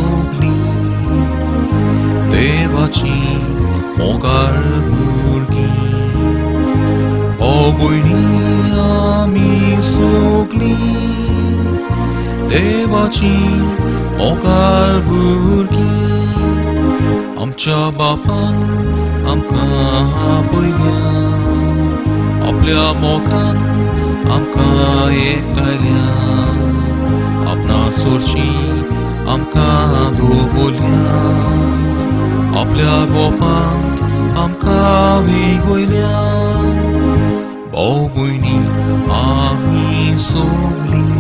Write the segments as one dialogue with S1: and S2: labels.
S1: सगलीं देवाची मोगाळ भुरगीं. भाव भयणी आमी सगलीं देवाची मोगाळ भुरगीं. आमच्या बापान आमकां आपयल्या, आपल्या मोगान आमकां एकठांयल्या, आपणा सोरशी आमकां दवरल्या, आपल्या गोपांत आमकां वेगयल्या. भाव भयणी आमी सगलीं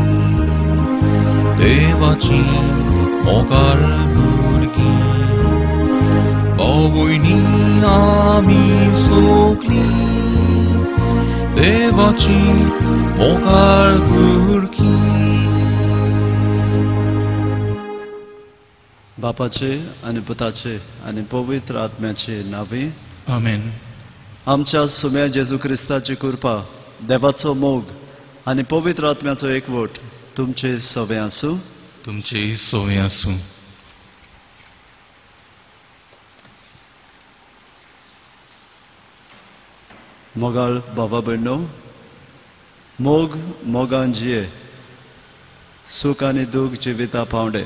S1: देवाची मोगाळ भुरगीं. भाव भयणी आमी सगलीं देवाची मोगाळ भुरगीं.
S2: बापाचे आनी पुताचे आनी पवित्र आत्म्याचे नांवे
S3: आमेन.
S2: आमच्या सुम्या जेजू क्रिस्ताची कृपा, देवाचो मोग आनी पवित्र आत्म्याचो एकवट तुमचे सवे आसूं.
S3: तुमचे सवे आसूं.
S2: मोगाळ बाबा भयणो, मोग मोगान जिये, सूख आनी दूख जिविता पावंडे.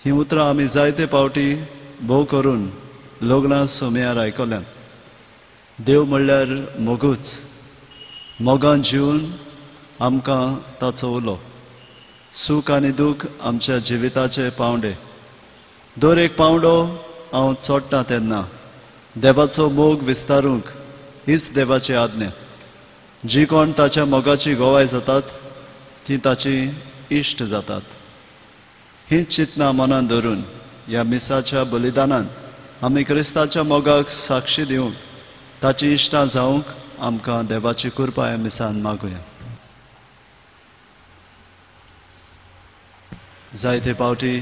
S2: ही उतरां आमी जायते पावटी भोव करून लग्नां सोम्यार आयकल्यात. देव म्हणल्यार मोगूच, मोगान जिवन आमकां ताचो उलो. सूख आनी दूख आमच्या जिविताचे पावंडे. दर एक पावंडो हांव चोडटा तेन्ना देवाचो मोग विस्तारूंक हीच देवाची आज्ञा. जी कोण ताच्या मोगाची गवाय जातात ती ताची इश्ट जातात. ही चिंतना मनान धरून ह्या मिसाच्या बलिदानान आमी क्रिस्ताच्या मोगाक साक्षी दिवंक, ताची इश्टां जावंक आमकां देवाची कृपा ह्या मिसान मागुया. जायते पावटी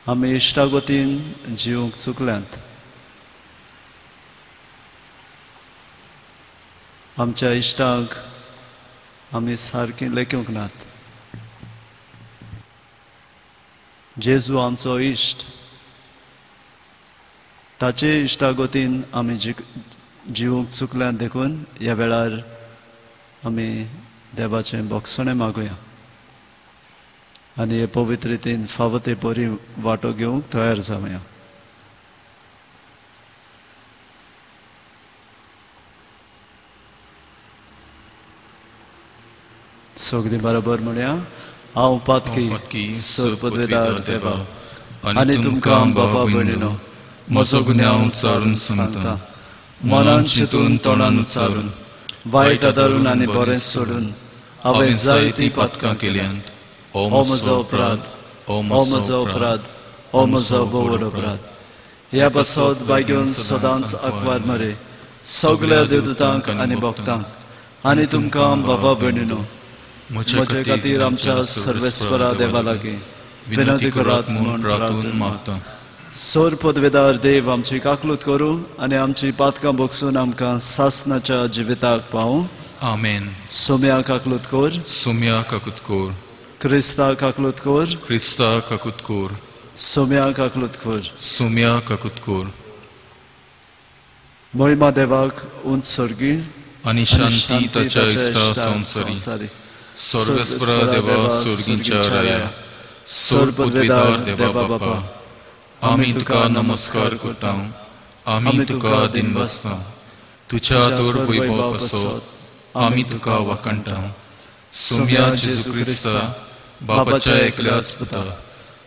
S2: आमी इश्टागतीन जिवंक चुकल्यांत. आमच्या इश्टांक आमी सारकीं लेखूंक नात. जेजू आमचो इश्ट, ताचे इश्टागतीन आमी जिवंक चुकल्यात देखून ह्या वेळार आमी देवाचें बोगसणें मागुया आनी हे पवित्र रितीन फावो ते बरी वांटो घेवंक तयार जावया. सगळीं बरोबर म्हणया, हांव पातकी सरपदवेदार देवा आनी तुमकां बाबा भयणीनो
S3: म्हजो गुन्यांव उच्चारून सांगता.
S2: मनान चिंतून तोंडान उच्चारून, वायट आदारून आनी बरें सोडून हांवें जायतीं पातकां
S3: केल्यांत.
S2: हो म्हजो अपराध, हो म्हजो अपराध, हो म्हजो भोव अपराध. ह्या पासत बायगेवन सदांच आकवार मरे सगळ्या देवदूतांक आनी भक्तांक आनी तुमकां बाबा भयणीनो म्हजे खातीर आमच्या सर्वेस्परा देवा लागीं विनंती करात म्हूण प्रार्थना मागता. सोर पदवेदार देव आमची काकलूत करूं आनी आमची पातकां बोगसून आमकां सासनाच्या जिविताक पावूं.
S3: आमेन.
S2: सोम्या काकलूत कोर,
S3: सोम्या काकूत कोर,
S2: क्रिस्ता काकलूत कोर,
S3: क्रिस्ता काकूत कोर,
S2: सोम्या काकलूत कोर,
S3: सोम्या काकूत कोर.
S2: मोहिमा देवाक उंच स्वर्गी
S3: आनी शांती ताच्या इश्टा संवसारी. सर्वेस्परा देवा स्वर्गींच्या राया, सोर पदवेदार देवा बापा, आमी तुका नमस्कार करता, आमी तुका दिनवासता. तुज्या तोर वैभव पासत आमी तुका वाखाणटा. सोम्या जेजू क्रिस्ता बापाच्या एकल्याच पुता,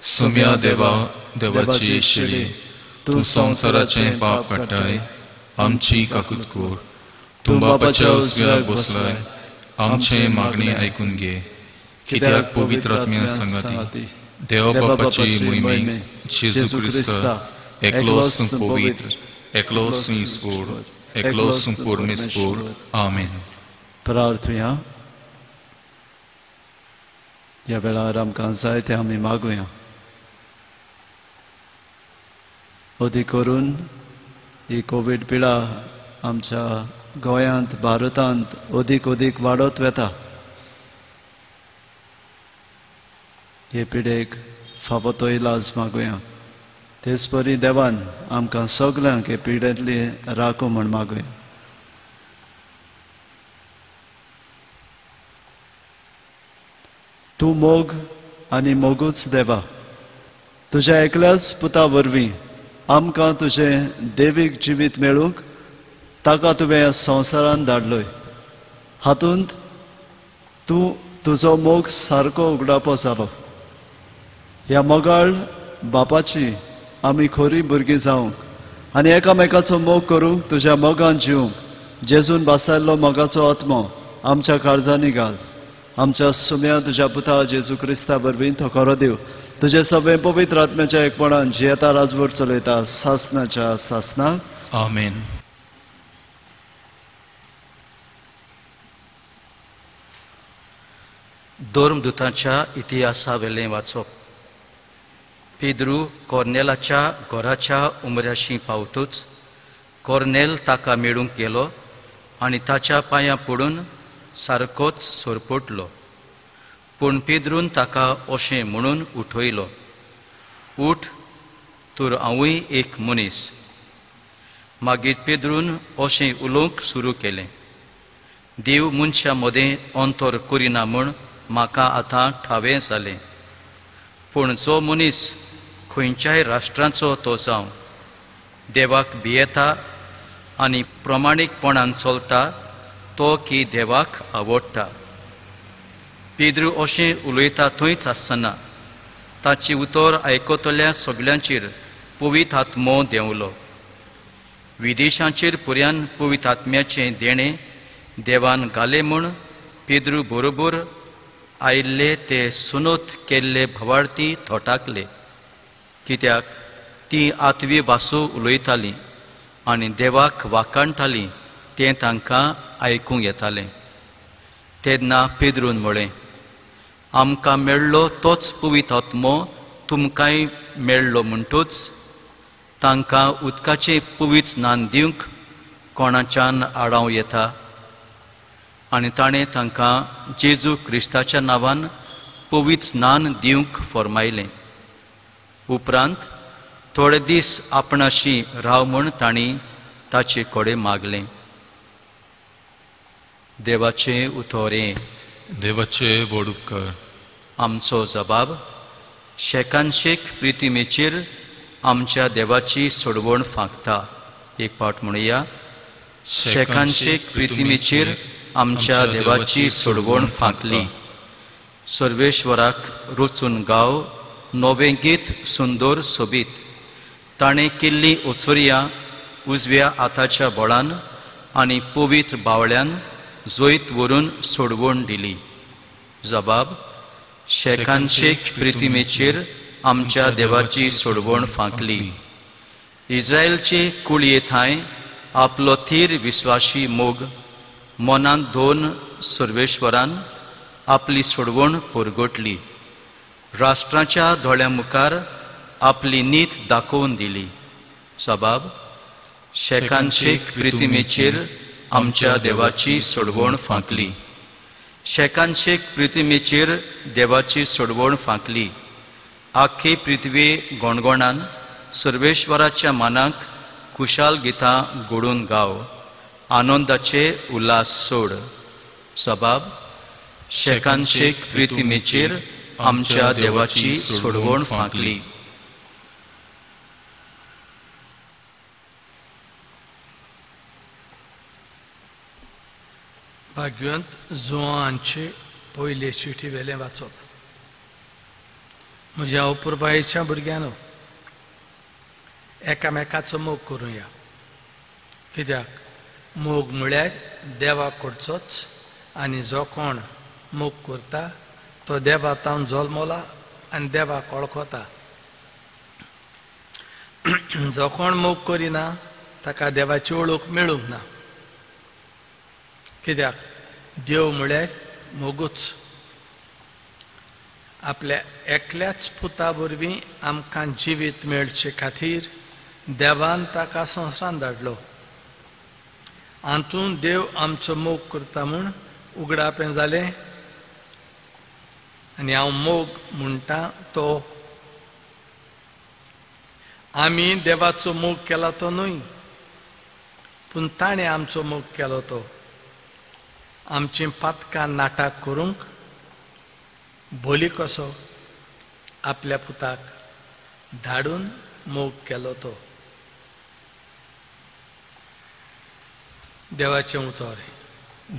S3: सोम्या देवा देवाची शेळी, तूं संवसाराचें पाप काडटाय, आमची काकूत कोर. तूं बापाच्या उजव्याक बसलाय, आमचें मागणें आयकून घे. कित्याक पवित्र आत्म्या सांगाती देव बापाची मोहिमे जेजू क्रिस्ता एकलोच तूं पवित्र, एकलोच तूं ईश्वर, एकलोच तूं परमेश्वर. आमेन.
S2: प्रार्थुया. ह्या वेळार आमकां जाय तें आमी मागुया. अदीक करून ही कोवीड पिडा आमच्या गोंयांत, भारतांत अदीक अदीक वाडत वता. हे पिडेक फावो तो इलाज मागुया. तेच परी देवान आमकां सगल्यांक हे पिडेंतली राखू म्हूण मागुया. तूं मोग आनी मोगूच देवा, तुज्या एकल्याच पुता वरवीं आमकां तुजें देवीक जिवीत मेळूंक ताका तुवें ह्या संवसारांत धाडलोय. हातूंत तूं तुजो मोग सारको उगडापो जालो. ह्या मोगाळ बापाची आमी खोरी भुरगीं जावंक आनी एकामेकाचो मोग करूंक तुज्या मोगान जिवंक जेजून बासायल्लो मोगाचो आत्मो आमच्या काळजांनी घाल. आमच्या सुम्या तुज्या पुता जेजू क्रिस्ता वरवीं तो खरो देव तुजे सगळे पवित्र आत्म्याच्या एकपणान जियेता राजवट चलयता सासनाच्या सासनाक.
S3: आमेन.
S4: धर्मदूतांच्या इतिहासावेलें वाचप. पेद्रू कॉर्नेलाच्या घराच्या उमऱ्याशी पावतूच कॉर्नेल ताका मेळूंक गेलो आनी ताच्या पांयां पडून सारकोच सरपटलो. पूण पेद्रून ताका अशें म्हणून उठयलो, उठ, तर हांवूय एक मनीस. मागीर पेद्रून अशें उलोवंक सुरू केलें, देव मनशां मदें अंतर करिना म्हूण म्हाका आतां ठावें जालें. पूण जो मनीस खंयच्याय राष्ट्राचो तो जावं, देवाक भियेता आनी प्रमाणीकपणान चलता तो की देवाक आवडटा. पेद्रू अशें उलयता थंयच आसतना ताची उतर आयकतल्या सगल्यांचेर पवित्र आत्मो देंवलो. विदेशांचेर पुर्यान पवित्र आत्म्याचें देणें देवान घालें म्हूण पेद्रू बरोबर आयिल्ले ते सुनोत केल्ले भवार्थी थोटाकले, कित्याक ती आत्वी भासो उलयताली आनी देवाक वाखाणटाली तें तांकां आयकूंक येतालें. तेन्ना पेद्रून म्हळें, आमकां मेळ्ळो तोच पवित्र आत्मो तुमकांय मेळ्ळो म्हणटूच तांकां उदकाचें पवित्र स्नान दिवंक कोणाच्यान आडावं येता? आनी ताणें तांकां जेजू क्रिस्ताच्या नांवान पवित्र स्नान दिवंक फर्मायलें. उपरांत थोडे दीस आपणाशी राव म्हूण तांणी ताचे कडेन मागलें. देवाचें उतोरें.
S3: देवाचे व्हड उपकार.
S4: आमचो जबाब शेकानशेक प्रितिमेचेर आमच्या देवाची सोडवण फांकता. एक पावट म्हणुया, शेकानशेक प्रितिमेचेर आमच्या देवाची सोडवण फांकली. सर्वेश्वराक रचून गाव नवें गीत सुंदर सोबीत. ताणें केल्ली ओचोरयां उजव्या हाताच्या बळान आनी पवित्र बावळ्यान जैत व्हरून सोडवण दिली. जबाब शेकानशेक प्रितिमेचेर आमच्या देवाची सोडवण फांकली. इस्रायलचे कुळये थांय आपलो थीर विस्वाशी मोग मनांत दोन सर्वेश्वरान आपली सोडवण परगटली. राष्ट्राच्या दोळ्यां मुखार आपली नीत दाखोवन दिली. सबाब शेकानशेक प्रितिमेचेर आमच्या देवाची सोडवण फांकली. शेकानशेक प्रितिमेचेर देवाची सोडवण फांकली. आख्खे पृथ्वी गणगणान सर्वेश्वराच्या मानाक खुशाल गितां घडून गाव, आनंदाचे उल्हास सोड. सबाब शेकानशेक प्रितिमेचेर आमच्या देवाची सोडवण फांकली.
S5: भाग्यवंत जुवांचे पयले चिठी वेलें वाचप. म्हज्या अपुरबायेच्या भुरग्यांनो, एकामेकाचो मोग करुया. कित्याक मोग म्हळ्यार देवाक करचोच आनी जो कोण मोग करता तो देवा तावन जल्मला आनी देवाक वळखता. जो कोण मोग करिना ताका देवाची वळख मेळूंक ना. कित्याक देव म्हळ्यार मोगूच. आपल्या एकल्याच पुता वरवीं आमकां जिवीत मेळचे खातीर देवान ताका संवसारांत धाडलो. हातूंत देव आमचो मोग करता म्हूण उगडापें जालें. आनी हांव मोग म्हणटा तो. आमी देवाचो मोग केला तो न्हय, पूण ताणें आमचो मोग केलो तो. आमचीं पातकां नाटक करूंक बोली कसो आपल्या पुताक धाडून मोग केलो तो. देवाचें उतर.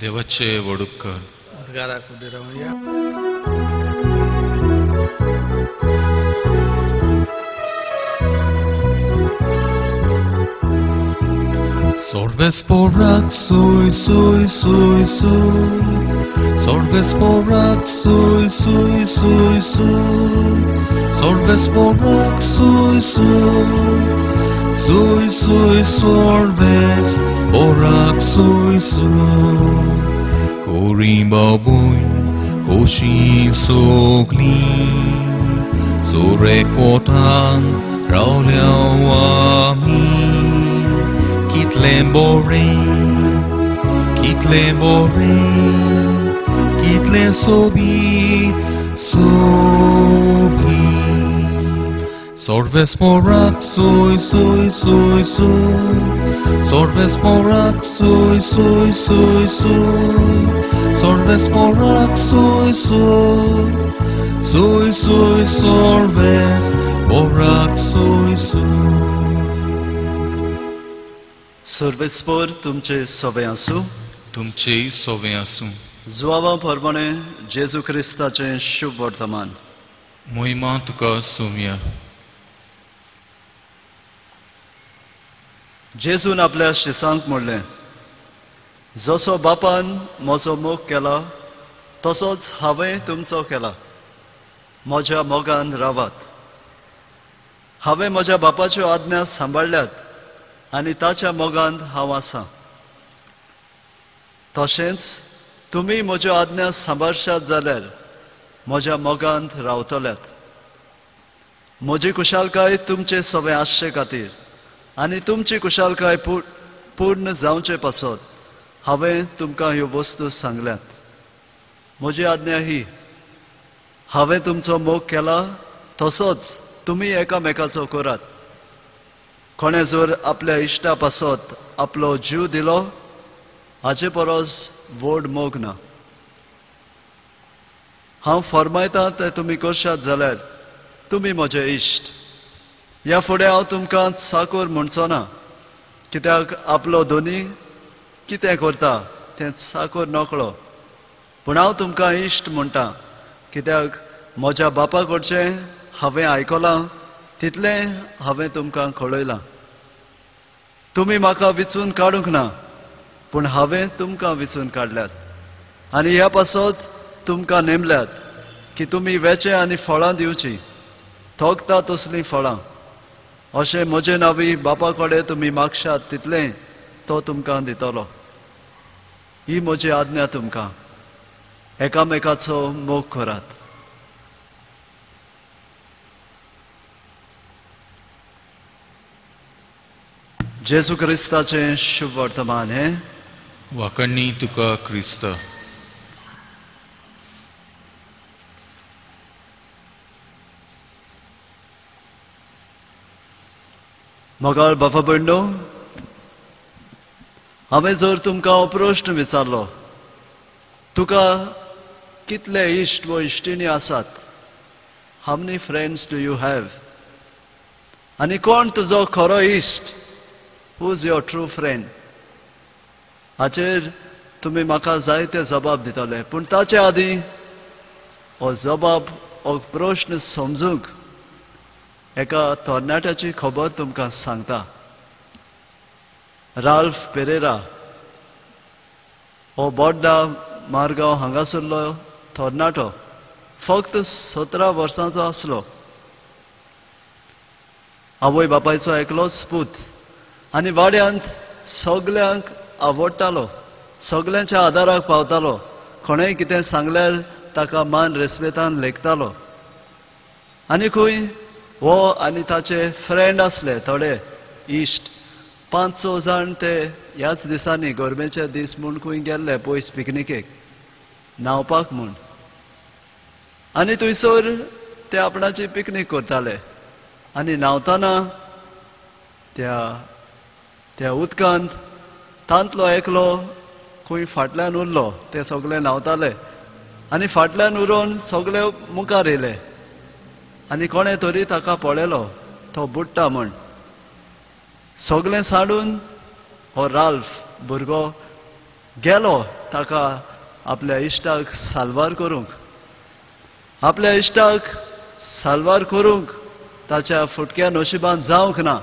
S3: देवाचे वडुपकार.
S5: उद्गाराक उबे रावया.
S1: Sorvesporak sui sui sui sui, Sorvesporak sui sui sui sui, Sorvesporak sui sui sui sui, Sorvesporak sui sui. Korimba buin koshin sokli, Sorekotan rauleo ami. Kitlen bore, kitlen bore, kitlen sobit, sobit. Sorvesporak sui sui sui sui, Sorvesporak sui sui sui sui, Sorvesporak sui sui sui sui, Sorvesporak sui sui.
S2: सर्वेस्पोर तुमचे सोबे आसूं.
S3: तुमचेय सोबे आसूं.
S2: जुआवा प्रमाणे जेजू क्रिस्ताचें शुभ वर्तमान.
S3: मोहिमा तुका सोम्या.
S2: जेजून आपल्या शिसांक म्हणलें, जसो बापान म्हजो मोग केला तसोच हांवें तुमचो केला. म्हज्या मोगान रावात. हांवें म्हज्या बापाच्यो आज्ञा सांबाळ्ळ्यात आनी ताच्या मोगांत हांव आसा. तशेंच तुमी म्हज्यो आज्ञा सांबाळशात जाल्यार म्हज्या मोगांत रावतल्यात. म्हजी कुशालकाय तुमचे सवे आसचे खातीर आनी तुमची कुशालकाय पूर्ण जावचे पासत हांवें तुमकां ह्यो वस्तू सांगल्यात. म्हजी आज्ञा ही, हांवें तुमचो मोग केला तसोच तुमी एकामेकाचो करात. कोणें जर आपल्या इश्टा पासत आपलो जीव दिलो हाचे परस व्हड मोग ना. हांव फर्मायता तें तुमी करशात जाल्यार तुमी म्हजे इश्ट. ह्या फुडें हांव तुमकां चाकोर म्हणचो ना, कित्याक आपलो दोनी कितें करता तें चाकोर नकळो. पूण हांव तुमकां इश्ट म्हणटा, कित्याक म्हज्या बापा कडचें हांवें आयकलां तितलें हांवें तुमकां कळयलां. तुमी म्हाका विचून काडूंक ना, पूण हांवें तुमकां विचून काडल्यात आनी ह्या पासत तुमकां नेमल्यात की तुमी वेचे आनी फळां दिवचीं, थोकता तसलीं फळां. अशें म्हजे नांवी बापा कडेन तुमी मागशात तितलें तो तुमकां दितलो. ही म्हजी आज्ञा तुमकां, एकामेकाचो मोग करात. जेजू क्रिस्ताचें शुभ वर्तमान हें.
S3: वाकण्णी तुका क्रिस्ता.
S2: मोगाळ बापा भयणो, हांवें जर तुमकां हो प्रश्न विचारलो, तुका कितले इश्ट व इश्टिणी आसात? How many friends do you have? आनी कोण तुजो खरो इश्ट? Who is your true friend? हाचेर तुमी म्हाका जायते जबाब दितले, पूण ताचे आदीं हो जबाब, हो प्रश्न समजूंक एका तरणाट्याची खबर तुमकां सांगता. राल्फ पेरेरा हो बोड्डा मारगांव हांगासरलो तरणाटो, फक्त 17 वर्सांचो आसलो. आवय बापायचो एकलोच पूत आनी वाड्यांत सगल्यांक आवडटालो, सगल्यांच्या आदाराक पावतालो. कोणेंय कितें सांगल्यार ताका मान रेस्पेतान लेखतालो. आनी खंय हो आनी ताचे फ्रेंड आसले थोडे इश्ट, 5-6 जाण ते ह्याच दिसांनी गरमेचे दीस म्हूण खंय गेल्ले पयस पिकनिकेक न्हांवपाक म्हूण. आनी थंयसर ते आपणाची पिकनीक करताले आनी न्हांवतना त्या त्या उदकांत तांतलो एकलो खंय फाटल्यान उरलो. ते सगळे न्हांवताले आनी फाटल्यान उरोवन सगळे मुखार येयले आनी कोणें तरी ताका पळयलो तो बुडटा म्हण. सगळें सांडून हो राल्फ भुरगो गेलो ताका आपल्या इश्टाक साल्वार करूंक. आपल्या इश्टाक साल्वार करूंक ताच्या फुटक्या नशिबान जावंक ना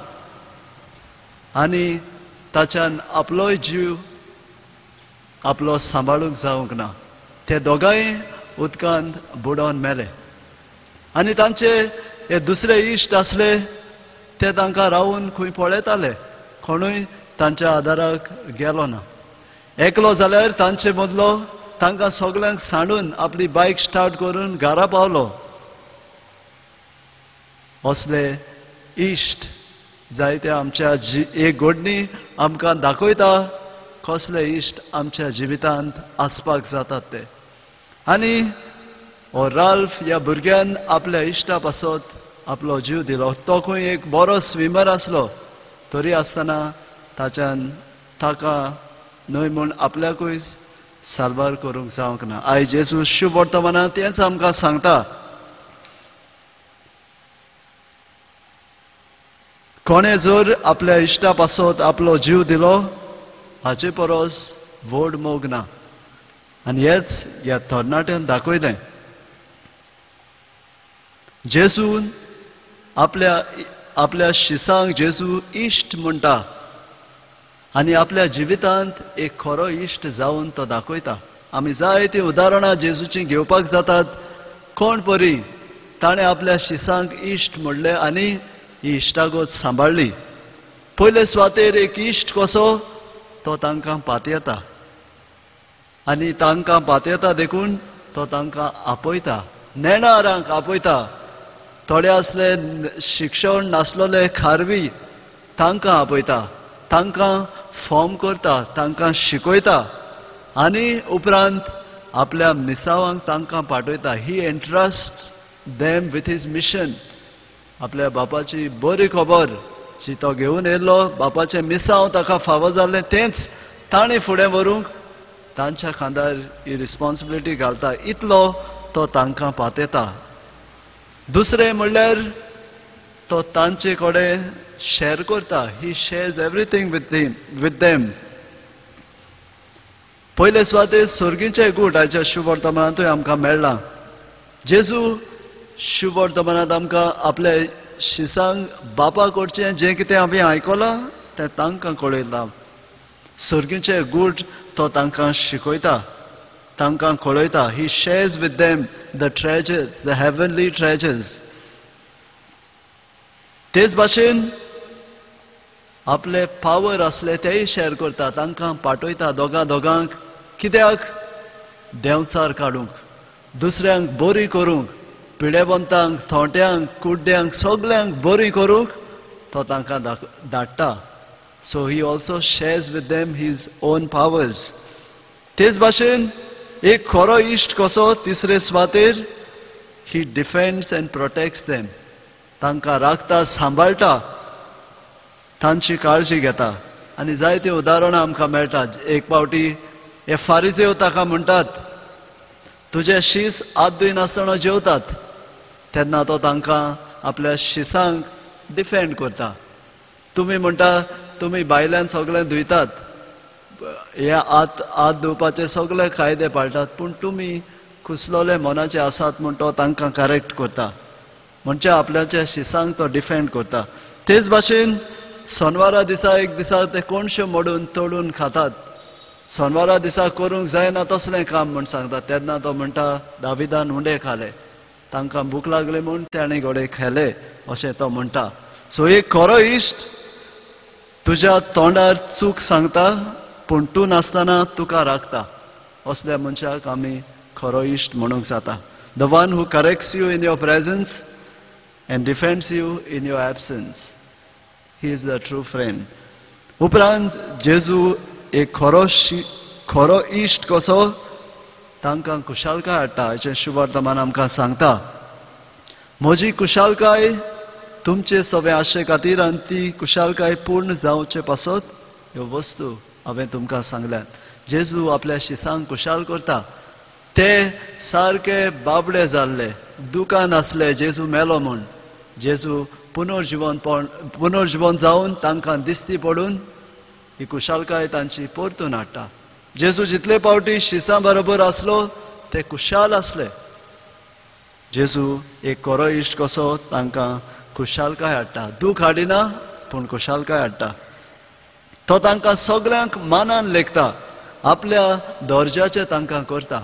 S2: आनी ताच्यान आपलोय जीव आपलो सांबाळूंक जावंक ना. ते दोगांय उदकांत बुडोवन मेले. आनी तांचे हे दुसरे इश्ट आसले ते तांकां रावून खंय पळयताले, कोणूय तांच्या आदाराक गेलो ना. एकलो जाल्यार तांचे मदलो तांकां सगल्यांक सांडून आपली बायक स्टार्ट करून घरा पावलो. असले इश्ट जायते आमच्या एक घडणी आमकां दाखयता कसले इश्ट आमच्या जिवितांत आसपाक जातात ते. आनी हो राल्फ ह्या भुरग्यान आपल्या इश्टा पासत आपलो जीव दिलो. तो खंय एक बरो स्विमर आसलो तरी आसतना ताच्यान ताका न्हय म्हूण आपल्याकूय साल्वार करूंक जावंक ना. आयज जेजू शुभ वर्तमानांत तेंच आमकां सांगता. कोणें जर आपल्या इश्टा पासत आपलो जीव दिलो हाचे परस व्हड मोग ना. आनी हेच ह्या तरणाट्यान दाखयलें. जेजून आपल्या आपल्या शिसांक जेजू इश्ट म्हणटा आनी आपल्या जिवितांत एक खरो इश्ट जावन तो दाखयता. आमी जायतीं उदाहरणां जेजूचीं घेवपाक जातात. कोण परी ताणें आपल्या शिसांक इश्ट म्हणलें आनी ही इश्टागत सांबाळ्ळी. पयले सुवातेर एक इश्ट कसो तो तांकां पातयेता आनी तांकां पातयेता देखून तो तांकां आपयता, नेणारांक आपयता. थोडे आसले शिक्षण नासलेले खारवी तांकां आपयता, तांकां फॉर्म करता, तांकां शिकयता आनी उपरांत आपल्या मिसावांक तांकां पाठयता. He entrust them with his mission. आपल्या बापाची बरी खबर जी तो घेवन येयल्लो, बापाचें मिसांव ताका फावो जाल्लें तेंच ताणें फुडें व्हरूंक तांच्या खांदार ही रिस्पॉन्सिबिलिटी घालता. इतलो तो तांकां पातयेता. दुसरें म्हणल्यार तो तांचे कडेन शेअर करता. He shares everything with him with them. पयले सुवातेर सर्गीचें गूट आयच्या शुभवर्तमानांतूय आमकां मेळ्ळां. जेजू शुभवर्तमानांत आमकां आपल्या शिसांक बापा कडचें जें कितें आमी आयकलां तें तांकां कळयता. सर्गीचें गूट तो तांकां शिकयता, तांकां कळयता. He shares with them the treasures, the heavenly treasures. तेच भाशेन आपले पावर आसले तेय शेअर करता, तांकां पाठयता दोगां दोगांक. कित्याक? देंवचार काडूंक, दुसऱ्यांक बरी करूंक, पिडेवंतांक, थोंट्यांक, कुड्ड्यांक, सगल्यांक बरी करूंक तो तांकां धाडटा. So he also shares with them his own powers. तेच भाशेन एक खरो इश्ट कसो तिसरे सुवातेर he defends and protects them. तांकां राखता, सांबाळटा, तांची काळजी घेता. आनी जायतीं उदाहरणां आमकां मेळटा. एक पावटी हे फारिजेव ताका म्हणटात, तुजे शीस हात धुयनासतना जेवतात. तेन्ना तो तांकां आपल्या शिसांक डिफेंड करता. तुमी म्हणटा तुमी भायल्यान सगळें धुयतात, हे हात हात धुवपाचे सगळे कायदे पाळटात, पूण तुमी कुसलोले मनाचे आसात म्हूण तो तांकां करेक्ट करता. म्हणजे आपल्याच्या शिसांक तो डिफेंड करता. तेच भाशेन सोनवारा दिसा एक दिसा ते कोणशे मोडून तोडून खातात. सोनवारा दिसा करूंक जायना तसलें काम म्हूण सांगता. तेन्ना तो म्हणटा दाविदान उंडे खाले, तांकां भूक लागली म्हूण ताणें घोडे खाले अशें तो म्हणटा. सो एक खरो इश्ट तुज्या तोंडार चूक सांगता पूण तूं नासतना तुका राखता. असल्या मनशाक आमी खरो इश्ट म्हणूंक जाता. The one who corrects you in your presence and defends you in your absence, he is the true friend. उपरांत जेजू एक खरो खरो इश्ट कसो तांकां खुशालकाय हाडटा हाचें शुभवर्तमान आमकां सांगता. म्हजी खुशालकाय तुमचे सवे आशे खातीर आनी ती खुशालकाय पूर्ण जावचे पासत ह्यो वस्तू हांवें तुमकां सांगल्यात. जेजू आपल्या शिसांक खुशाल करता. ते सारके बाबडे जाल्ले, दुकान आसले जेजू मेलो म्हूण. जेजू पुनर्जिवन जावन तांकां दिसती पडून ही खुशालकाय तांची परतून हाडटा. जेजू जितले पावटी शिसां बरोबर आसलो ते खुशाल आसले. जेजू एक खरो इश्ट कसो तांकां खुशालकाय हाडटा, दूख हाडिना पूण खुशालकाय हाडटा. तो तांकां सगल्यांक मानान लेखता, आपल्या दर्जाचें तांकां करता,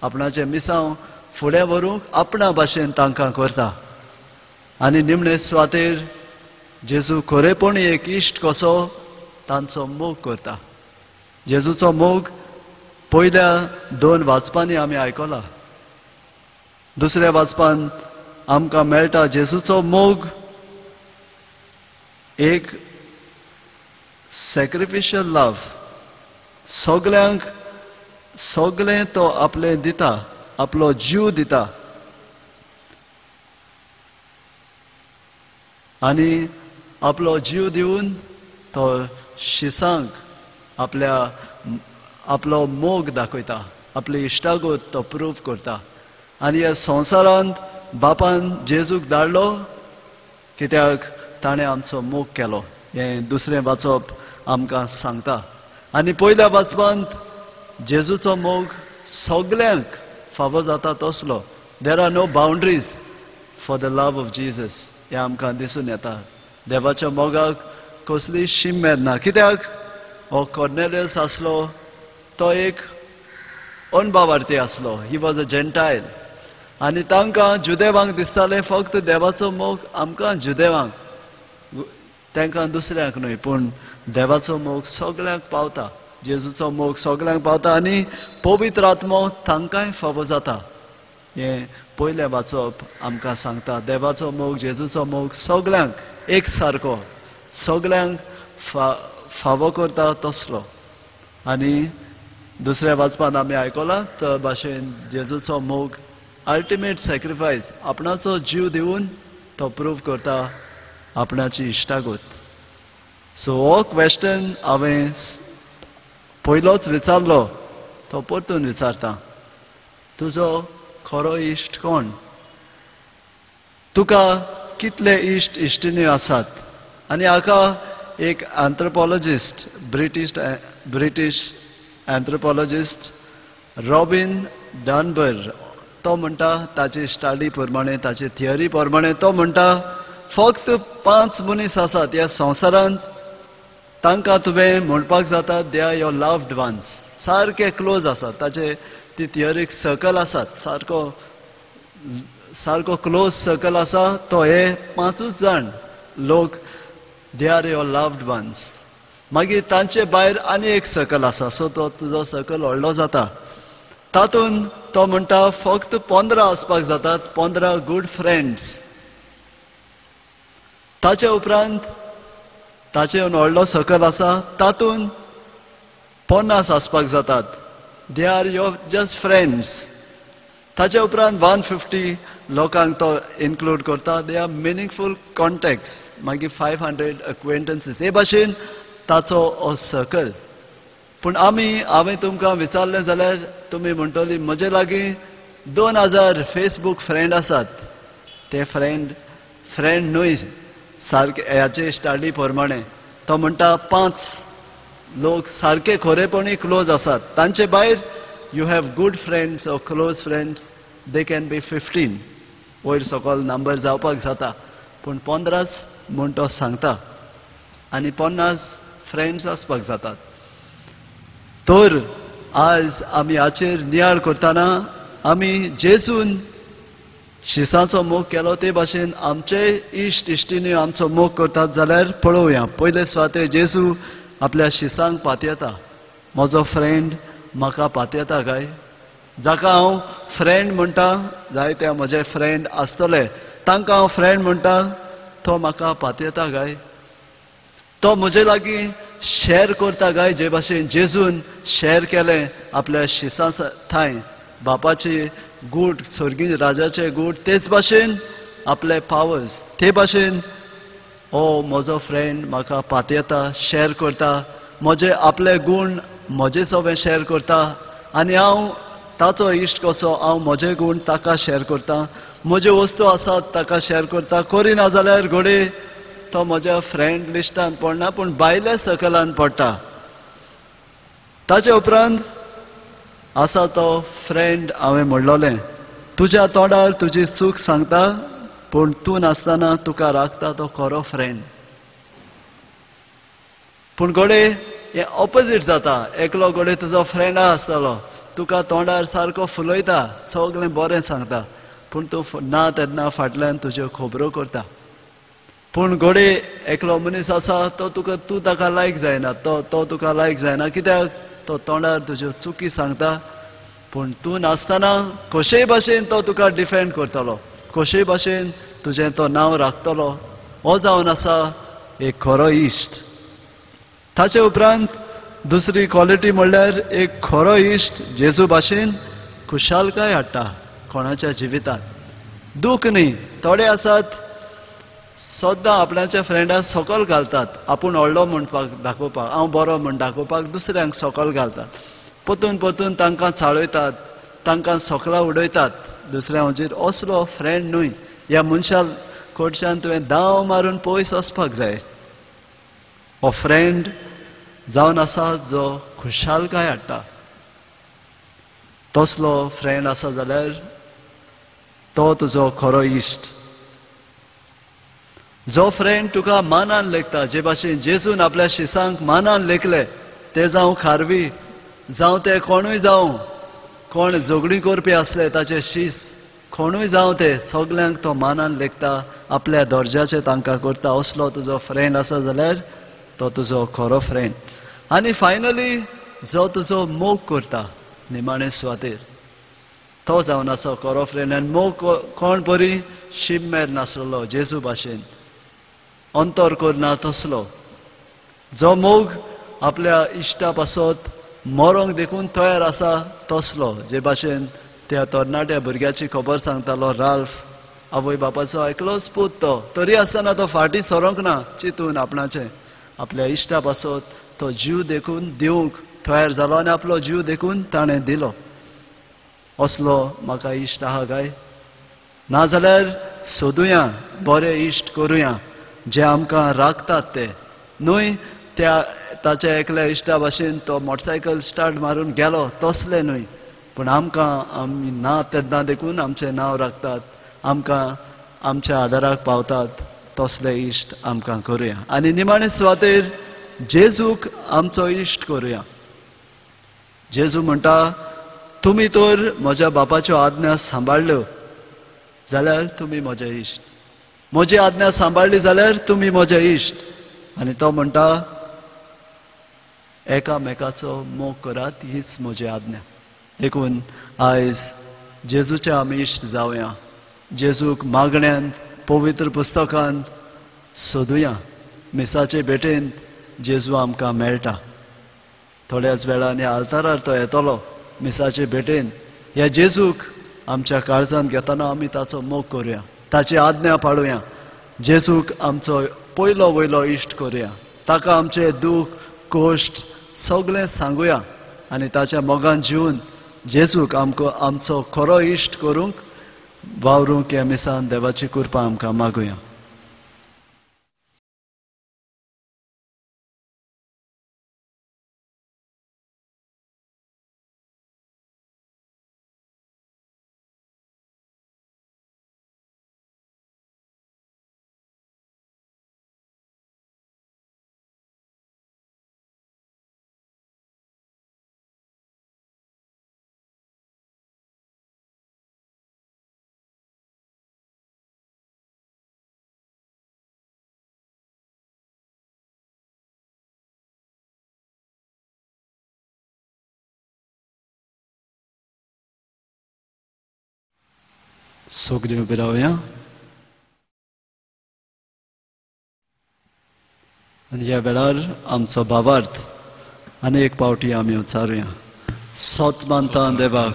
S2: आपणाचें मिसांव फुडें व्हरूंक आपणा भाशेन तांकां करता. आनी निमणे सुवातेर जेजू खरेपणी एक इश्ट कसो तांचो मोग करता. जेजूचो मोग पयल्या दोन वाचपांनी आमी आयकला. दुसऱ्या वाचपान आमकां मेळटा जेजूचो मोग एक सॅक्रिफिशियल लव्ह, सगल्यांक सगलें तो आपलें दिता, आपलो जीव दिता. आनी आपलो जीव दिवन तो शिसांक आपल्या आपलो मोग दाखयता, आपली इश्टागत तो प्रूव करता. आनी ह्या संवसारांत बापान जेजूक धाडलो कित्याक ताणें आमचो मोग केलो, हें दुसरें वाचप आमकां सांगता. आनी पयल्या वाचपांत जेजूचो मोग सगल्यांक फावो जाता तसलो. There are no boundaries for the love of Jesus हें आमकां दिसून येता. देवाच्या मोगाक कसली शीम मेर ना. कित्याक हो कॉर्नेलियस आसलो तो एक अनभावार्थी आसलो, he was a Gentile. आनी तांकां जुदेवांक दिसतालें फक्त देवाचो मोग आमकां जुदेवांक, तांकां दुसऱ्यांक न्हय, पूण देवाचो मोग सगल्यांक पावता, जेजूचो मोग सगल्यांक पावता आनी पवित्र आत्मो तांकांय फावो जाता. हें पयलें वाचप आमकां सांगता. देवाचो मोग, जेजूचो मोग सगल्यांक एक सारको, सगल्यांक फावो करता तसलो. आनी दुसऱ्या वाचपान आमी आयकलां तर भाशेन जेजूचो मोग अल्टिमेट सॅक्रिफायस, आपणाचो जीव दिवन तो प्रूव करता आपणाची इश्टागत. सो हो क्वेश्चन हांवें पयलोच विचारलो, तो परतून विचारता, तुजो खरो इश्ट कोण? तुका कितले इश्ट इश्टिणी आसात? आनी हाका एक anthropologist, British anthropologist Robin Dunbar, तो म्हणटा ताची स्टडी प्रमाणे, ताची थियरी प्रमाणे तो म्हणटा फक्त 5 मनीस आसात ह्या संवसारांत, तांकां तुवें म्हणपाक जाता they are your loved ones, सारके क्लोज आसात, ताचे ती थियरीक सर्कल आसात, सारको सारको क्लोज सर्कल आसा तो हे 5 जाण लोक, they are your loved ones. मागीर तांचे भायर आनी एक सर्कल आसा, सो तो तुजो सर्कल व्हडलो जाता. तातूंत तो म्हणटा फक्त 15 आसपाक जातात, 15 गुड फ्रेंड्स. ताचे उपरांत ताचे व्हडलो सर्कल आसा तातूंत 50 आसपाक जातात, they are your just friends. ताचे उपरांत 150 लोकांक तो इन्क्लूड करता, they are meaningful contacts. मागीर 500 अक्वेंटन्सीस. हे भाशेन ताचो हो सर्कल. पूण आमी, हांवें तुमकां विचारलें जाल्यार तुमी म्हणटली म्हजे लागीं 2000 फेसबूक फ्रेंड आसात. ते फ्रेंड फ्रेंड न्हय सारके, हाचे स्टडी प्रमाणे तो म्हणटा 5 लोक सारके खरेपणी क्लोज आसात, तांचे भायर you have good friends or close friends, they can be 15, वयर सकल नंबर जावपाक जाता, पूण 15 म्हूण तो सांगता आनी 50 फ्रेंड्स आसपाक जातात. तर आज आमी हाचेर नियाळ करतना आमी जेजून शिसांचो मोग केलो ते भाशेन आमचे इश्ट इश्टिणी आमचो मोग करतात जाल्यार पळोवया. पयले सुवातेर जेजू आपल्या शिसांक पातयेता, म्हजो फ्रेंड म्हाका पातयेता काय? जाका हांव फ्रेंड म्हणटा, जायते म्हजे फ्रेंड आसतले, तांकां हांव फ्रेंड म्हणटा, तो म्हाका पातयेता काय? तो म्हजे लागीं शेर करता काय? जे भाशेन जेजून शेर केलें आपल्या शिसां थंय, बापाचे गूट, स्वर्गीय राजाचे गूट, तेच भाशेन आपले पावर्स, ते भाशेन हो म्हजो फ्रेंड म्हाका पातयेता, शेर करता, म्हजे आपले गूण म्हजे सवें शेर करता आनी हांव ताचो इश्ट कसो हांव म्हजे गूण ताका शेर करता, म्हज्यो वस्तू आसात ताका शेर करता. करिना जाल्यार घडये तो म्हज्या फ्रेंड लिस्टान पडना, पूण भायल्या सकलान पडटा. ताचे उपरांत आसा तो फ्रेंड हांवें म्हणलोलें, तुज्या तोंडार तुजी चूक सांगता पूण तूं नासतना तुका राखता तो खरो फ्रेंड. पूण घडये हें ऑपोजीट जाता. एकलो घडये तुजो फ्रेंड आसतलो, तुका तोंडार सारको फुलयता, सगळें बरें सांगता, पूण तूं ना तेन्ना फाटल्यान तुज्यो खबरो करता. पूण घडये एकलो मनीस आसा तो तुका, तूं ताका लायक जायना, तो तुका लायक जायना, कित्याक तो तोंडार तुज्यो चुकी सांगता पूण तूं नासतना कशेय भाशेन तो तुका डिफेंड करतलो, कशेय भाशेन तुजें तो नांव राखतलो. हो जावन आसा एक खरो इश्ट. ताचे उपरांत दुसरी क्वॉलिटी म्हणल्यार एक खरो इश्ट जेजू भाशेन खुशालकाय हाडटा कोणाच्या जिवितांत, दूख न्ही. थोडे आसात सद्दां आपल्याच्या फ्रेंडाक सकल घालतात, आपूण व्हडलो म्हणपाक दाखोवपाक, हांव बरो म्हण दाखोवपाक दुसऱ्यांक सकल घालतात, परतून परतून तांकां चाळयतात, तांकां सकला उडयतात दुसऱ्या हुजीर. असलो फ्रेंड न्हय. ह्या मनशा कडच्यान तुवें दाव मारून पयस वचपाक जाय. हो फ्रेंड जावन आसा जो खुशालकाय हाडटा. तसलो फ्रेंड आसा जाल्यार तो तुजो खरो इश्ट. जो फ्रेंड तुका मानान लेखता, जे भाशेन जेजून आपल्या शिसांक मानान लेखले, ते जावं खारवी जावं ते कोणूय जावं, कोण झगडीं करपी आसले ताचे शीस कोणूय जावं, ते सगल्यांक तो मानान लेखता, आपल्या दर्जाचे तांकां करता. असलो तुजो फ्रेंड आसा जाल्यार तो तुजो खरो फ्रेंड. आनी फायनली जो तुजो मोग करता निमाणे सुवातेर, तो जावन आसा खरो फ्रेंड. आनी मोग कोण बरी शिममेर नासलो जेजू भाशेन, अंतर करना तसलो, जो मोग आपल्या इश्टा पासत मरोंक देखून तयार आसा तसलो. जे भाशेन त्या तरणाट्या भुरग्याची खबर सांगतालो राल्फ, आवय बापाचो एकलोच पूत तो, तरी आसतना तो फाटीं सरोंक ना चिंतून आपणाचें, आपल्या इश्टा पासत तो जीव देखून दिवंक तयार जालो आनी आपलो जीव देखून ताणें दिलो. असलो म्हाका इश्ट आहा काय? नाजाल्यार सोदुया बरे इश्ट करुया जे आमकां राखतात ते न्हय. त्या ताच्या एकल्या इश्टा भाशेन तो मोटरसायकल स्टार्ट मारून गेलो तसले न्हय, पूण आमकां आमी ना तेन्ना देखून आमचें नांव राखतात, आमकां आमच्या आदाराक पावतात तसले इश्ट आमकां करुया. आनी निमाणे सुवातेर जेजूक आमचो इश्ट करुया. जेजू म्हणटा, तुमी तर म्हज्या बापाच्यो आज्ञा सांबाळ्ळ्यो जाल्यार तुमी म्हजे इश्ट, म्हजी आज्ञा सांबाळ्ळी जाल्यार तुमी म्हजे इश्ट. आनी तो म्हणटा, एकामेकाचो मोग करात, हीच म्हजी आज्ञा. देखून आयज जेजूचे आमी इश्ट जावया, जेजूक मागण्यांत पवित्र पुस्तकांत सोदुया. मिसाचे भेटेंत जेजू आमकां मेळटा. थोड्याच वेळान ह्या आल्तारार तो येतलो मिसाचे भेटेन. ह्या जेजूक आमच्या काळजांत घेतना आमी ताचो मोग करुया, ताची आज्ञा पाळुया, जेजूक आमचो पयलो वयलो इश्ट करुया, ताका आमचें दूख कश्ट सगळें सांगुया आनी ताच्या मोगान जिवन जेजूक आमकां आमचो खरो इश्ट करूंक वावरूंक ह्या मिसान देवाची कृपा आमकां मागुया. सगळीं उबी रावया आनी ह्या वेळार आमचो भावार्थ आनी एक पावटी आमी उच्चारुया. सोत मानता देवाक,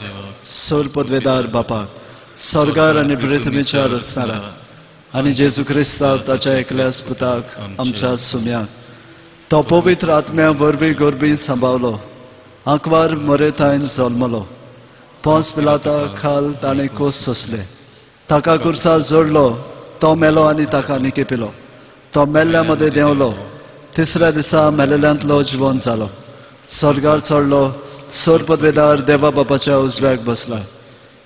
S2: सोर पदवेदार बापाक, स्वर्गार आनी पृथ्वीच्या रचणाराक, आनी जेजू क्रिस्ताक ताच्या एकल्याच पुताक आमच्या सुम्याक, तो पवित्र आत्म्या वरवीं गोरबी सांबावलो, आंकवार मरेतायन जल्मलो, पोंस पिलाता खाल ताणें कोस सोंसले, ताका कुर्सा जोडलो, तो मेलो आनी ताका निकेपिलो, तो मेल्ल्या मदें देंवलो, तिसऱ्या दिसा मेलेल्यांतलो जिवन जालो, स्वर्गार चडलो, सोर पदवेदार देवा बापाच्या उजव्याक बसला,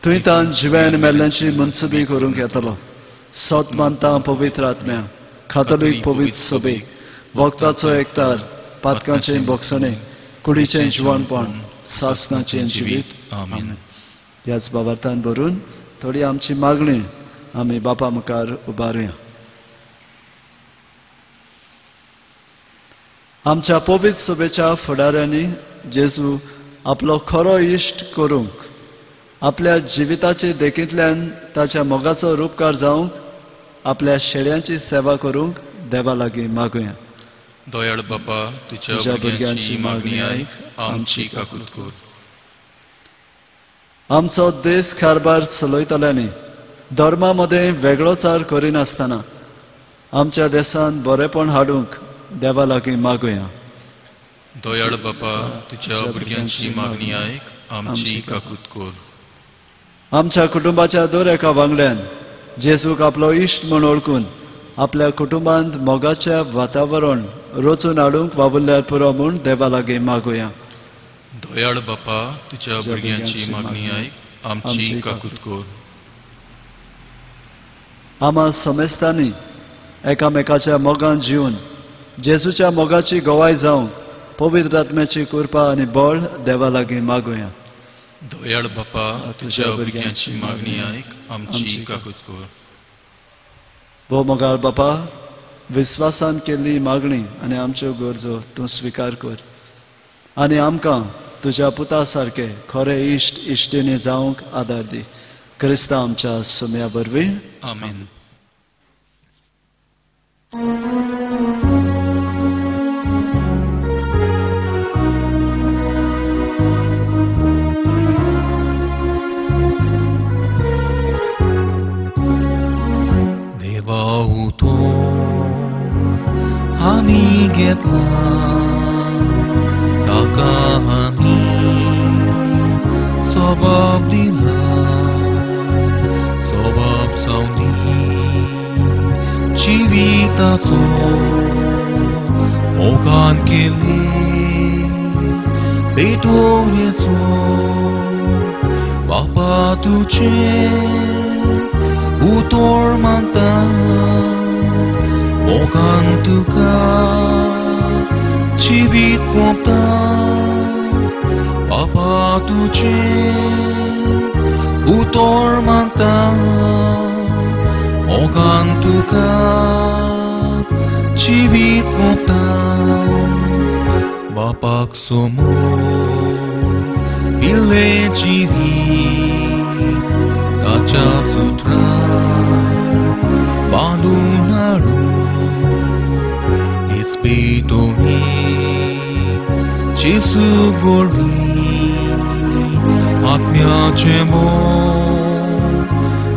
S2: थंय तान जिव्या आनी मेल्ल्यांची मनसुबी करूंक येतलो. सोत मानता पवित्र आत्म्या, खातोलीक पवित्र सोबीक, वखदाचो एकतार, पातकांचें बोगसणें, कुडीचें जिवनपण, सासनाचें जिवीत. आमेन. ह्याच बाबार्थान भरून थोडी आमची मागणी आमी बापा मुखार उबारुया. आमच्या पवित्र सभेच्या फुडाऱ्यांनी जेजू आपलो खरो इश्ट करूंक, आपल्या जिविताचे देखींतल्यान ताच्या मोगाचो रुपकार जावंक, आपल्या शेळ्यांची सेवा करूंक देवा लागीं मागुया.
S3: दयाळ बापा, तुझ्या भुरग्यांची मागणी आयक, आमची काकूत कर.
S2: आमचो देश कारभार चलयतल्यांनी धर्मा मदें वेगळोचार करिनासतना आमच्या देशांत बरेपण हाडूंक देवा लागीं मागुया.
S3: दयाळ बापा, तुझ्या भुरग्यांची मागणी आयक, आमची काकूत कर.
S2: आमच्या कुटुंबाच्या दर एका वांगड्यान जेजूक आपलो इश्ट म्हूण वळखून आपल्या कुटुंबांत मोगाचें वातावरण रचून हाडूंक वावुरल्यार पुरो म्हूण देवा लागीं मागुया.
S3: दयाळ बापा, तुझ्या भुरग्यांची मागणी आयक, आमची काकूत कर.
S2: आमा समेस्तांनी एकामेकाच्या मोगान जिवन जेजूच्या मोगाची गवाय जावंक पवित्र आत्म्याची कृपा आनी बळ देवा लागीं मागुया.
S3: दयाळ बापा, तुझ्या भुरग्यांची मागणी आयक, आमची काकूत कर.
S2: भोव मोगाळ बापा, विस्वासान केल्ली मागणी आनी आमच्यो गरजो तूं स्विकार कर आनी आमकां तुज्या पुता सारके खरे इश्ट इश्टिणी जावंक आदार दी. क्रिस्ता आमच्या सुम्या वरवीं.
S3: आमेन. देवा उतो आमी घेतला, ताका आमी स्वभाव दिला, स्वभाव जावनी जिविताचो मोगान केली पेटोवणेचो. बापा तुजें उतोर मानता, मोगान तुका जिवीत वोंपता. बापा तुजें उतोर मानता, मोगान तुका जिवीत वोंपता. बापाक समोर इल्लें जिवीत ताच्या सुत्रां बांदून हाडून हीच पेटोवणी जेजू वरवीं आत्म्याचें मोग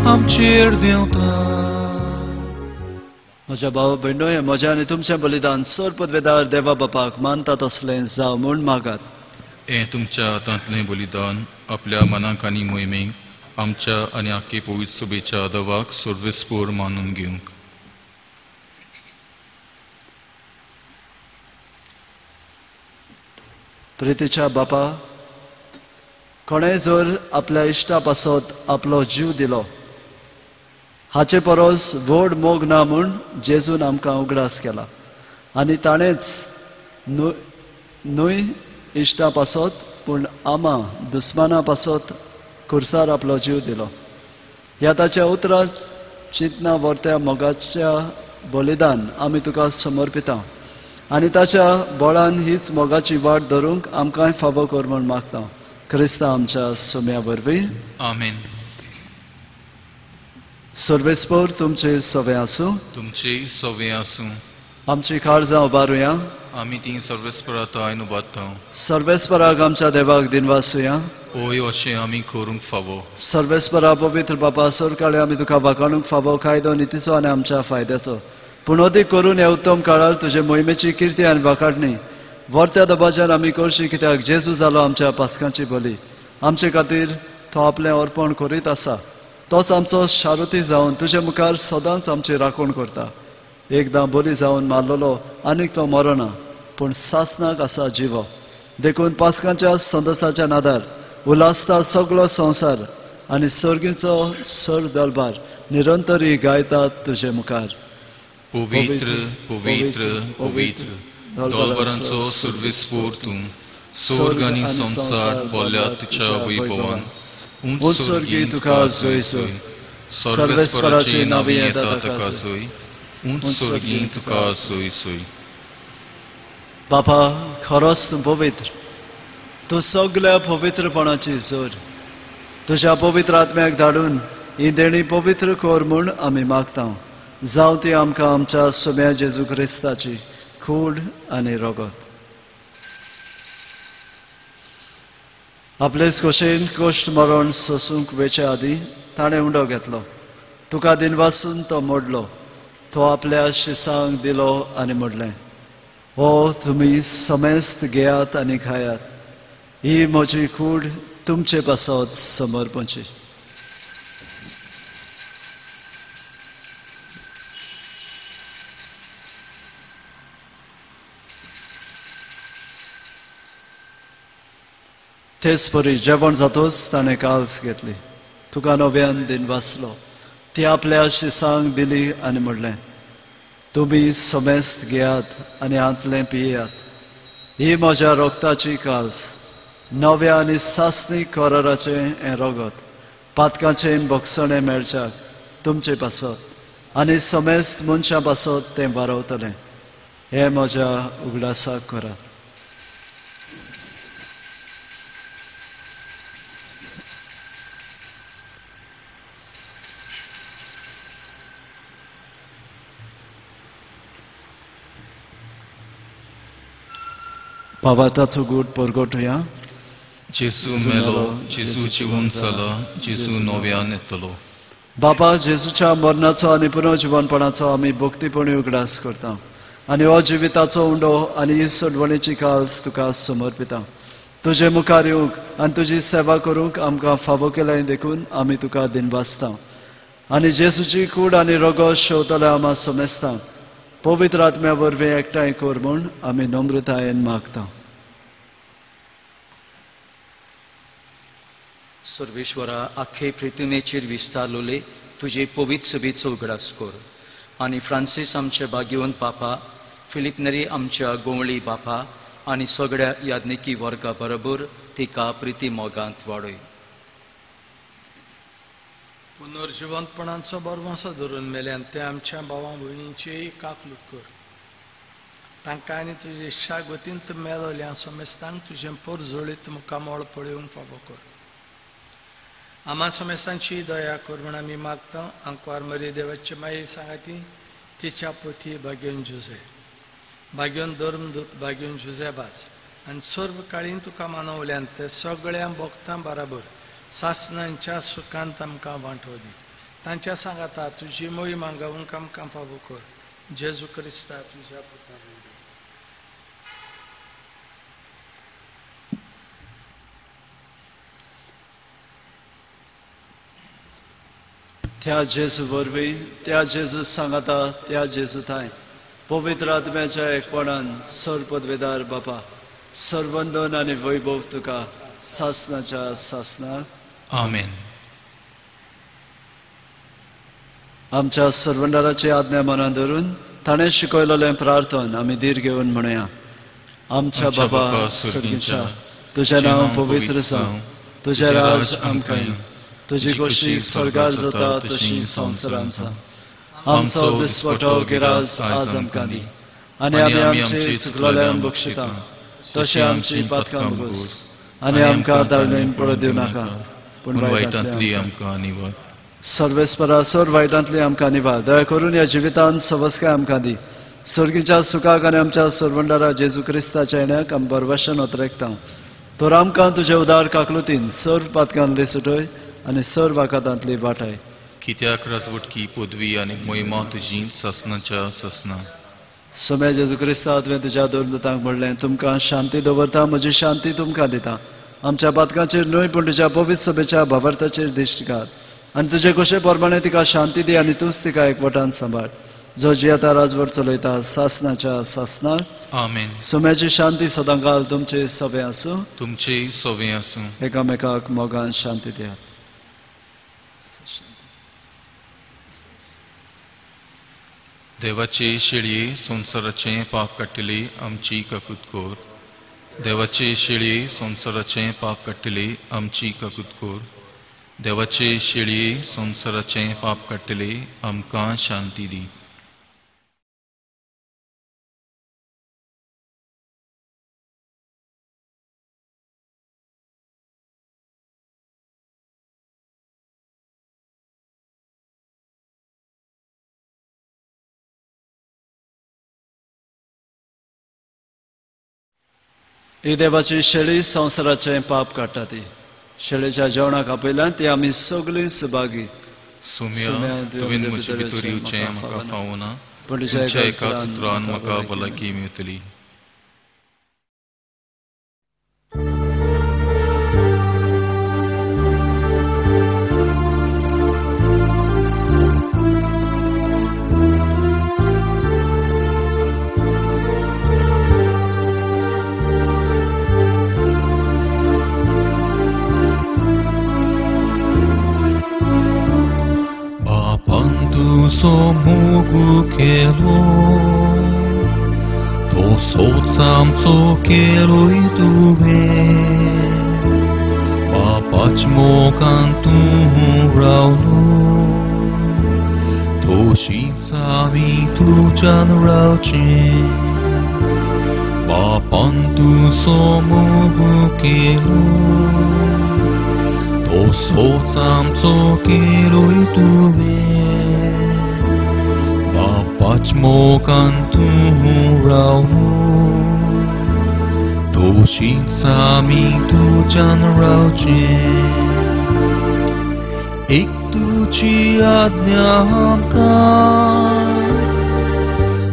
S3: आमचेर देंवता.
S2: म्हज्या भाव भयणो, हें म्हजें आनी तुमचें बलिदान सोर पदवेदार देवा बापाक मानता तसलें जावं म्हूण मागात.
S3: हें तुमच्या हातांतलें बलिदान आपल्या मनाक आनी मोहिमेक आमच्या आनी आख्खे पवित्र सभेच्या दवाक सर्वेस्पोर मानून घेवंक.
S2: प्रितीच्या बापा, कोणें जर आपल्या इश्टा पासत आपलो जीव दिलो हाचे परस व्हड मोग ना म्हूण जेजून आमकां उगडास केला आनी ताणेंच न्हय इश्टा पासत पूण आमा दुस्माना पासत खुर्सार आपलो जीव दिलो. ह्या ताच्या उतरां चिंतना वर्त्या मोगाच्या बलिदान आमी तुका समर्पिता आनी ताच्या बळान हीच मोगाची वाट धरूंक आमकांय फावो कर म्हूण मागता. क्रिस्ता आमच्या सुम्या वरवीं.
S3: आमेन.
S2: सर्वेस्पोर तुमचे सवे आसूं.
S3: तुमचे सवे आसूं.
S2: आमची काळजां उबारुया.
S3: आमी ती सर्वेस्परा तायन उबारता.
S2: सर्वेस्पराक आमच्या देवाक दिनवासुया.
S3: ओय अशें आमी करूंक फावो.
S2: सर्वेस्परा पवित्र बापा, सोरकाळे आमी तुका वाखाणूंक फावो, कायदो नितीचो आनी आमच्या फायद्याचो. पूण अदीक करून ह्या उत्तम काळार तुजे मोहिमेची किर्ती आनी वाखाणणी वर्त्या दबाज्यान आमी करची, कित्याक जेजू जालो आमच्या पास्कांची बली. आमचे खातीर तो आपलें अर्पण करीत आसा. तोच आमचो शारुती जावन तुजे मुखार सदांच आमची राखण करता. एकदां बली जावन मारलेलो आनीक तो मरना, पूण सासनाक आसा जिवो. देखून पास्कांच्या संदसाच्या नादार उल्हासता सगळो संवसार आनी सर्गीचो सर दरबार निरंतरी गायतात तुजे मुखार.
S3: पवित्र पवित्र पवित्र दलबरांचो सर्वेस्पोर तूं, स्वर्ग आनी संवसार भरल्या तुज्या वैभवान.
S2: उंच स्वर्गी तुका जय जय, सर्वेस्पराची नावी येता ताका
S3: जय. उंच स्वर्गी तुका जय जय.
S2: बापा, खरोच तूं पवित्र, तूं सगळ्या पवित्रपणाची जोर. तुज्या पवित्र आत्म्याक धाडून ही देणी पवित्र कर म्हूण आमी मागता. जावं ती आमकां आमच्या सोम्या जेजू क्रिस्ताची कूड आनी रगत. आपलेच खोशेन कश्ट मरण सोसूंक वेचे आदीं ताणें उंडो घेतलो. तुका दिनवासून तो मोडलो. तो आपल्या शिसांक दिलो आनी म्हणलें, हो तुमी समेस्त घेयात आनी खायात, ही म्हजी कूड तुमचे पासत समर्पणची. तेच परी जेवण जातच ताणें काल्स घेतली. तुका नव्यान दिनवासलो. ती आपल्या शिसांक दिली आनी म्हणलें, तुमी समेस्त घेयात आनी हांतलें पियात, ही म्हज्या रगताची काल्स, नव्या आनी सासणी कराराचें हें रगत, पातकाचें भोगसणें मेळच्याक तुमचे पासत आनी समेस्त मनशां पासत तें वारवतलें. हें म्हज्या उगडासाक करात. पावाताचो गूट परगटुया.
S3: जेजू मेलो, जेजू जिवन जाला, जेजू नव्यान येतलो.
S2: बापा, जेजूच्या मरणाचो आनी पुनर्जिवनपणाचो आमी भक्तीपणी उगडास करता आनी हो जिविताचो उंडो आनी ही सोडवणेची काल्स तुका समर्पिता. तुजे मुखार येवंक आनी तुजी सेवा करूंक आमकां फावो केलें देखून आमी तुका दिनवासता. आनी जेजूची कूड आनी रगत शेवतले आमा समेस्ता पवित्र आत्म्या वरवीं एकठांय कर म्हूण आमी नम्रतायेन मागता.
S4: सर्वेश्वरा, आखे पृथ्वीचेर विस्तारलोले तुजे पवित्र सभेचो उगडास कर आनी फ्रांसीस आमच्या भाग्यवंत बापा, फिलीप नेरी आमच्या गोंवळी बापा आनी सगळ्या याज्ञिकी वर्गा बरोबर तिका प्रिती मोगांत वाडय.
S5: पुनर्जिवंतपणाचो बरवंसो धरून मेल्यान ते आमच्या भावां भयणींचीय काकलूत कर. तांकां आनी तुजे इश्टागतींत मेलोल्या समेस्तांक तुजें परजळीत मुखामळ पळोवंक फावो कर. आमा समेस्तांची दया कर म्हूण आमी मागता. आंकवार मरी देवाचे माई सांगाती तिच्या पोती भाग्योन जुजे, भाग्योन धर्मदूत, भाग्योन जुजेबाज आनी सर्व काळीन तुका मानवल्यान ते सगळ्या भक्तां बराबर सासनांच्या सुखांत आमकां वांटो दी. तांच्या सांगाता तुजी मोही मांगावूंक आमकां फावो कर. जेजू क्रिस्ता तुज्या पुता.
S2: त्या जेजू वरवीं, त्या जेजू सांगाता, त्या जेजू थांय पवित्र आत्म्याच्या एकपणान सर पदवेदार बापा, सरवंदन आनी वैभव तुका सासनाच्या सासनाक.
S3: आमेन.
S2: आमच्या सर्वंडाराची आज्ञा मनान धरून ताणें शिकयलेलें प्रार्थन आमी धीर घेवन म्हणया. आमच्या बाबा सर्गीच्या, तुजें नांव पवित्र जावं, तुजें राज आमकां येवं, तुजी खोशी स्वर्गार जाता तशी संवसारांत जावं. आमचो दिसपटो गिराज आज आमकां दी आनी आमी आमचे चुकलेल्यांक बक्षिता तशें आमची पातकां भोगोस आनी आमकां दाळणेन पडत दिवं नाका, पूण वायटांतली
S3: आमकां निवार.
S2: सर्वेस्परा सर वायटांतली आमकां निवार. दया करून ह्या जिवितांत सवस्काय आमकां दी, सर्गीच्या सुखाक आनी आमच्या सरवंडारा जेजू क्रिस्ताच्या येण्याक आमी बरवशन ओतरेकता. तर आमकां तुजे उदार काकलुतीन सर्व पातकांतली सुटय आनी सर्व आकातांतली वाटाय.
S3: कित्याक राजवटकी पदवी आनी मोहिमा तुजी ससनाच्या ससना.
S2: सोम्या जेजू क्रिस्ता, तुवें तुज्या दोन दुतांक म्हणलें, तुमकां शांती दवरता, म्हजी शांती तुमकां दिता. आमच्या पातकांचेर न्हय पूण तुज्या पवित्र सभेच्या भावार्थाचेर दिश्ट घाल आनी तुजे कशे प्रमाणे तिका शांती दी आनी तूंच तिका एकवटान सांबाळ, जो जियेता राजवट चलयता सासनाच्या सासनार.
S3: आमेन.
S2: सोम्याची शांती सदांकाल तुमचे सवे आसूं.
S3: तुमचेय सवे आसूं.
S2: एकामेकाक मोगान शांती दियात.
S3: देवाचे शेळये संवसाराचें पाप काडटली आमची काकूत कर. देवाचे शेळये संवसाराचें पाप काडटली आमची काकूत कर. देवाचे शेळये संवसाराचें पाप काडटली आमकां शांती दी.
S2: ही देवाची शेळी संवसाराचें पाप काडटा ती शेळीच्या जेवणाक आपयल्यान ती आमी सगळीं सहभागी.
S3: सोम्या, तुवें म्हजे भितर येवचें म्हाका फावना, पूण तुमच्या एका उतरान म्हाका भलायकी मेळटली.
S1: Somugu kelo, to socam co kelo i tuve, papach mo cantu rauno, to shitsami tu chan rauche, papantu somugu kelo, to socam co kelo i tuve. Pachmo cantu rauno, to shinsami tu chan rauche. Ek tuchi adnya amka,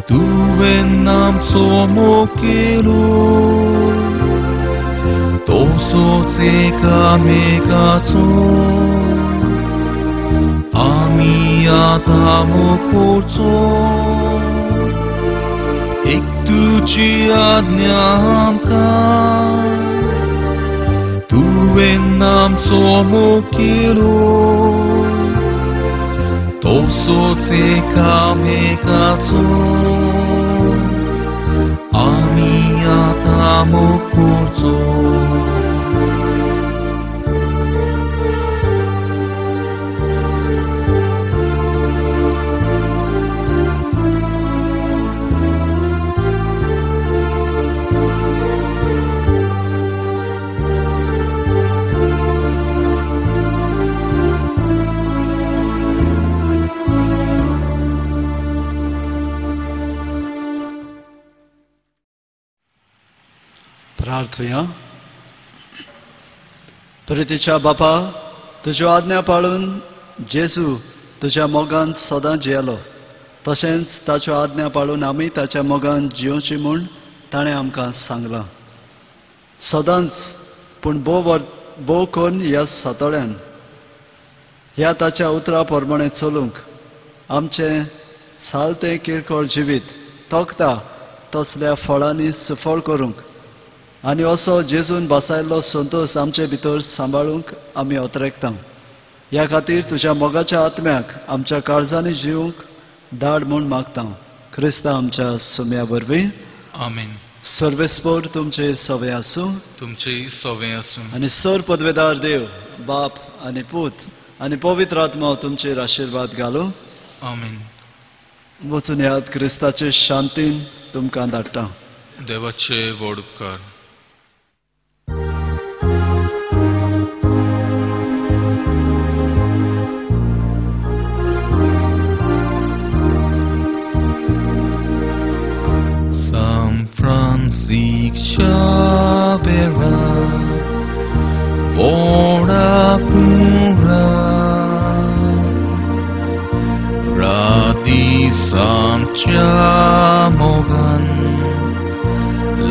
S1: tuven nam tsomo kelo, to so tseka meka tso. আমি আতামো করছো একটু আজ্ঞা আমকা, তুয়েন নাম চমকিলো, তোসো কামে কাছো। আমি আতামো করছো।
S2: प्रार्थुया. प्रितीच्या बापा, तुज्यो आज्ञा पाळून जेजू तुज्या मोगान सदां जियेलो, तशेंच ताच्यो आज्ञा पाळून आमी ताच्या मोगान जियोवची म्हूण ताणें आमकां सांगलां. सदांच पूण भोव करून ह्या सातोळ्यान ह्या ताच्या उतरा प्रमाणे चलूंक आमचें चालतें किरकोळ जिवीत तोखता तसल्या फळांनी सुफळ करूंक आनी असो जेजून बसायल्लो संतोश आमचे भितर सांबाळूंक आमी अत्रेकता. ह्या खातीर तुज्या मोगाच्या आत्म्याक आमच्या काळजांनी जिवंक धाड म्हूण मागता. क्रिस्ता आमच्या सुम्या वरवीं.
S3: आमेन.
S2: सर्वेस्पोर तुमचे सवे आसूं.
S3: तुमचे सवे आसूं.
S2: आनी सर पदवेदार देव बाप आनी पूत आनी पवित्र आत्मा तुमचेर आशिर्वाद घालूं.
S3: आमेन.
S2: वचून याद क्रिस्ताचे शांतीन तुमकां धाडटा.
S3: देवाचे व्हड उपकार.
S1: Francisc Xavera Vora cura Radi Samcha Mogan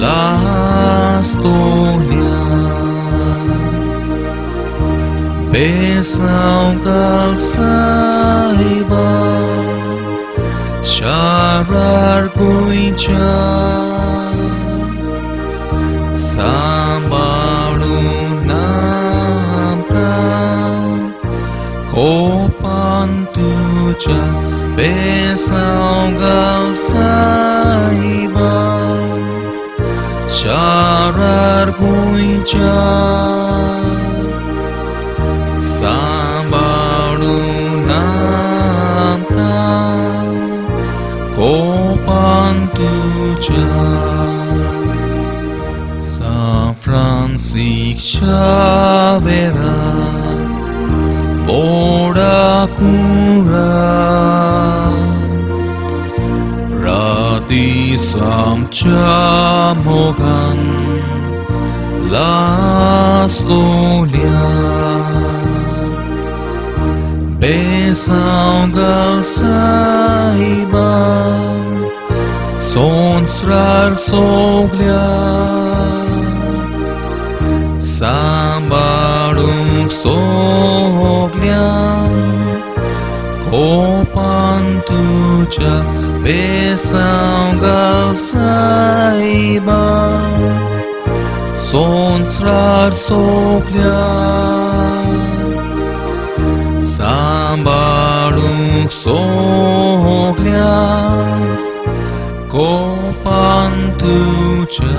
S1: Lastonia Besau Galsaiba Sharar Goicha Sambalu Namka Kopantucha Besau Galsaiba Sharar Goicha Sambalu Namka Kopantucha San Francisc Xavera Vora cura Radi Samcha Mogan Lastolia Besau Galsaiba Sonsrar Soglia Sambarung Soglia Kopantucha Besau Galsaiba Sonsrar Soglia Sambarung Soglia Kopantucha.